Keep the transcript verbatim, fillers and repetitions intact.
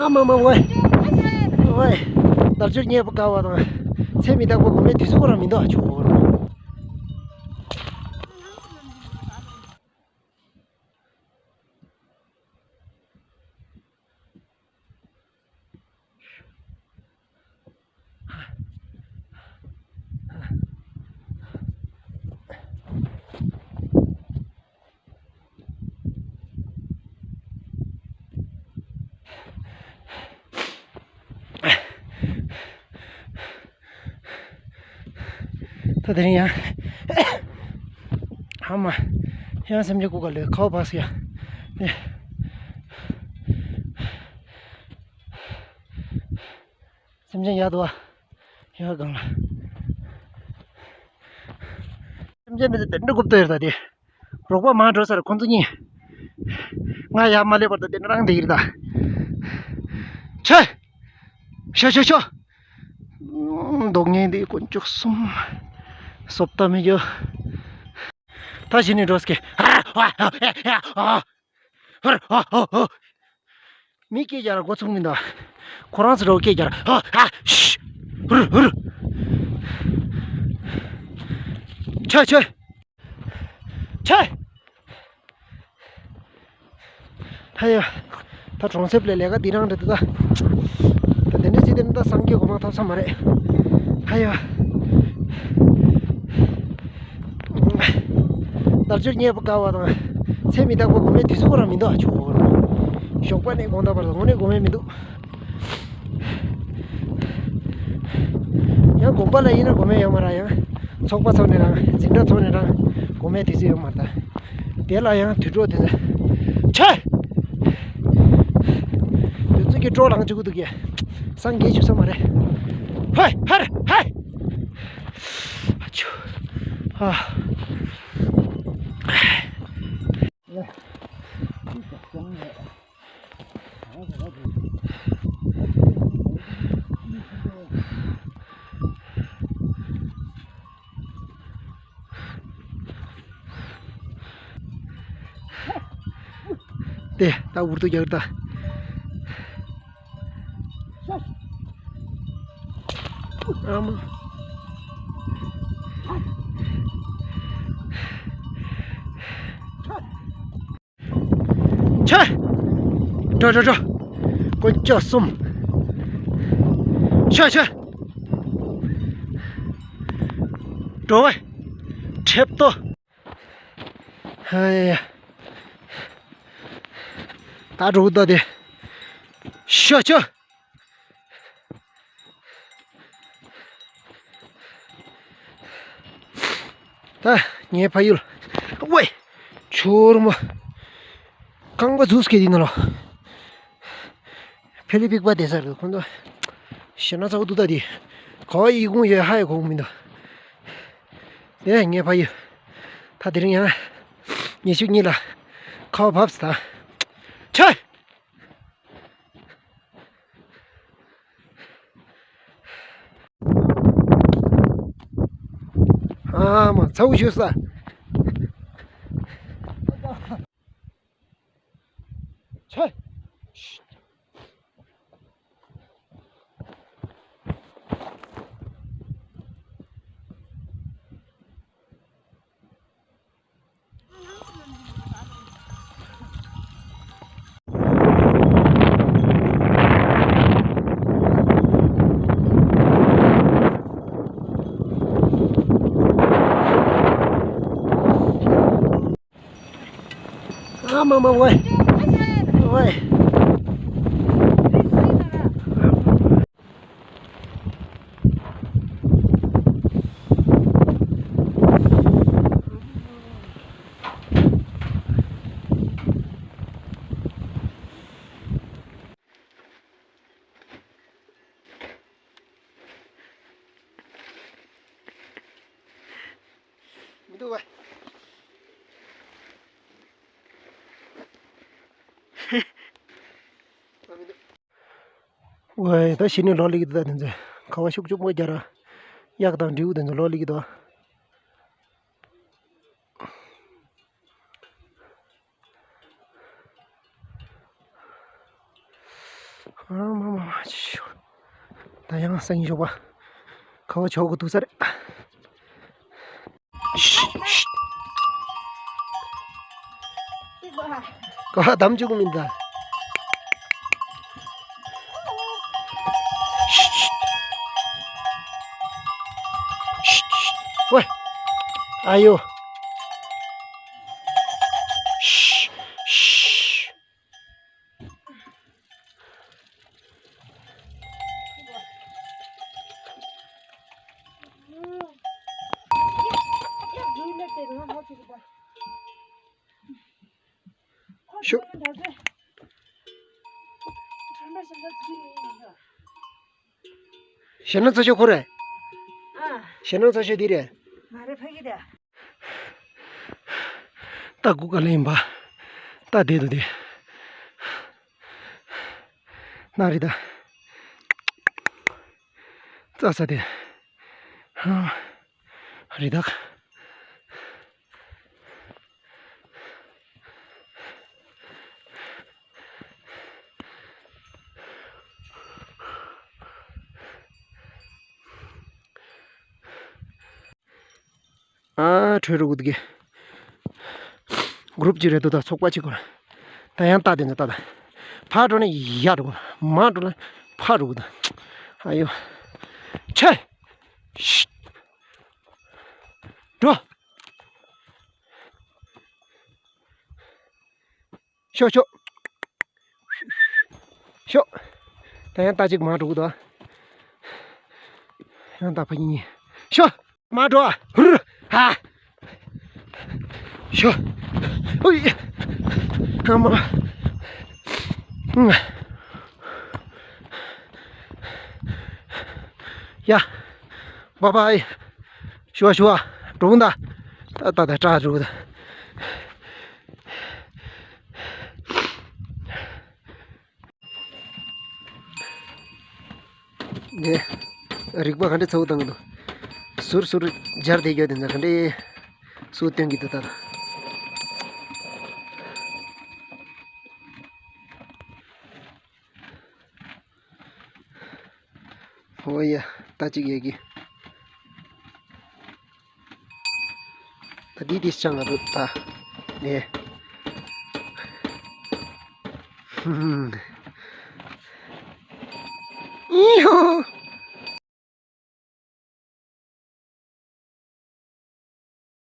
ཨ་མ་མ་ཝེ། ཝེ། དལ་འབྱོར་རྙེད་པ་དཀའ་བ་དང་། ཚེ་མི་རྟག་པ་དགོས་མེད་དུས་སུ་ཁོ་རང་མི་འདུག་ཨ་ཆོག་གོ་རོ། ད་དེ་རིང་ཡང་། ཨ་མ། ཡང་སེམས་ཅན་སྐུ་ག་ལོས་ཁ་བ་བག་སི་ཡ། སེམས་ཅན་ཡག་འདུག་ཨ། ཡག་གང་ལ། སེམས་ཅན་འདི་ཚོ་དེ་འདྲ་རྐུབ་ཏོ་ཡོད་ད་དེ། རོགས་པ་མར་འགྲོ་ས་རེད་ཁོང་ཚོ་གཉིས། ང་ཡར་མ་སླེབས་བར་དུ་དེ་འདྲ་རང་བསྡད་ཀྱི་རེད་ད། ཆེ། ཤོ་ཤོ་ཤོ། མདོག་ངན་འདི་དཀོན་མཆོག་གསུམ། བཟོ་ལྟ་མི་རྒྱུ། ད་གཞི་ནས་འགྲོ་སྐད། ཧར་ཧ་ཧ་ཧ་ཧ། ཧར་ཧ་ཧ་ཧ། མི་སྐད་རྒྱག་ར་འགོ་ཚུགས་མི་འདུག་ཁོ་རང་ཚོ་རོ་སྐད་རྒྱག་ར་ཧ་ཧ་ཤི། ཧུར་ཧུར། ཆེ་ཆེ། ཆེ། ཧ་ཡ། ད་གྲོང་གསེབ་ལས་ལས་ཀ་འདི་རང་རེད་འདུག་ད། ད་དེ་འདྲ་བྱས་དེ་ནི་ད་སངས་རྒྱས་གོ་འཕང་ཐོབ་ས་མ་རེད། ཧ་ཡ། དལ་འབྱོར་རྙེད་པ་དཀའ་བ་དང་། ཚེ་མི་རྟག་པ་དགོས་མེད་དུས་སུ་ཁོ་རང་མི་འདུག་ཨ་ཆོག་གོ་རོ། ཞོགས་པ་ནས་དགོང་དག་བར་དུ་དངོས་གནས་དགོས་མེད་མི་འདུག་ཡང་དགོན་པ་ལ་ཡིན་ན་དགོས་མེད་ཡོད་མ་རེད། ཡང་ཚོགས་པ་ཚོགས་ནས་རང་འཛིན་གྲྭ་ཚོགས་ནས་རང་དགོས་མེད་དུས་སུ་ཡོད་མ་རེད་ད། དེ་ལ་ཡང་དུད་འགྲོ་དེ་ཚོ། ཆེ། དེ་ཚོ་གི་སྤྲོ་ལངས་བཅུག་གི་འདུག་གི། སངས་རྒྱས་བཅུག་ས་མ་རེད། ཧོ། ཧར་ཧར། ཨ་ཆུ། ཨ། དེ་ད་འུར་དུ་རྒྱག་ད། ཨ་མ། ཆེ། འགྲོ་འགྲོ་འགྲོ། དཀོན་མཆོག་གསུམ། ཆེ་ཆེ། འགྲོ་བས། ཁྲེབ་ཏོ། ཧེ། ད་འགྲོ་ད་དེ། ཤ་ཆེ། ད་ངའི་ཕ་ཡུལ། ཝེ། ཆུར་མོ། རྐང་པ་འཛུགས་སྐད་དེ་ན་ལོ། ཕེ་ལི་པིག་པ་དེ་ས་རེད་ཁོང་ཚོ། ཞེ་ན་ཚ་བོ་འདུག་ད་དེ། ག་བ་ཡི་གུང་ཡོད་ཧ་ཡི་གོང་མི་འདུག་དེ་ངའི་ཕ་ཡུལ། ད་དེ་རིང་ཡང་། ཉི་ཤུ་གཉིས་ལ། ཁ་བ་བབས་ད། ཆེ། ཨ་མ་ཚ་བོ་ཞུ་ས། ཆེ། ཨ་མ་མ་ཝེ། ཝེ། མི་འདུག་བ། ཝེ། ད་གཞི་ནས་ལོག་སླེབས་ཀྱི་འདུག་ད་དེ་ཚོ་ཁ་བ་ཤུགས་ཆུང་མོ་རྒྱག་ར། གཡག་དང་འབྲི་གུ་དེ་ཚོ་ལོག་སླེབས་ཀྱི་འདུག་ཨ་མ་མ་མ་ཅི་ཤོག་ད་ཡང་སང་ཉིན་ཞོགས་པ་ཁ་བ་ཆོག་གི་འདུག་ས་རེད། ཤི་ཤི། ཀ་བ་དམ་བཅུག་མིན་ད། ཤི་ཤི། ཤི་ཤི། ཝེ། ཨ་ཡོ། ཤི་ཤི། ཤུ། ཞེ་ན་ཚ་ཤོ་ཁོ་རེད། ཨ། ཞེ་ན་ཚ་ཤོ་འདི་རེད། མ་རེད་ཕ་གི་རེད། ད་སྒུག་ག་ལེན་པ། ད་བསྡད་འདུག་དེ། ན་རི་ད། རྩྭ་ས་དེ། ཧ། རི་དྭགས། ཨ་ཁྲོས་རུ་གུ་དགེ། གུ་རུབ་ཅི་རེད་འདུག་ད་ཚོགས་པ་གཅིག་གོ། ད་ཡང་ལྟ་དེ་ནས་ལྟ་ད། ཕར་འགྲོ་ནས་ཡར་འགྲོ། མར་འགྲོ་ན་ཕར་འགྲོ་གི་ད། ཨ་ཡོ། ཆེ། ཤི། འགྲོ། ཤོག་ཤོག་ཤོག་ད་ཡང་རྟ་གཅིག་མར་འགྲོ་གི་འདུག་ཡང་རྟ་ཕ་གི་གཉིས། ཤོག་མར་འགྲོ། ཧུར། ཧ། ཤོག་ཨུའི། ཨ་མ། ཡ། བ་བའི། ཤུ་བ་ཤུ་བ། འགྲོ་གི་འདུག་ད་ད་ད་སྐྲག་འགྲོ་གི་འདུག་ནས། རིག་པ་ག་འདྲ་ཚ་བོ་བཏང་གི་འདུག་ཟུར་ཟུར་སྦྱར་བསྡད་རྒྱུ་དེ་ཚོ་ག་འདྲ་སུ་སྟོན་གི་འདུག་ད་ལ། ཧོ་ཡ། ད་ཅིག་ཡ་གི། ད་འདི་འདི་ཤང་ང་འདུག་ད། ནས། ཧུམ། ཨི་ཧོ།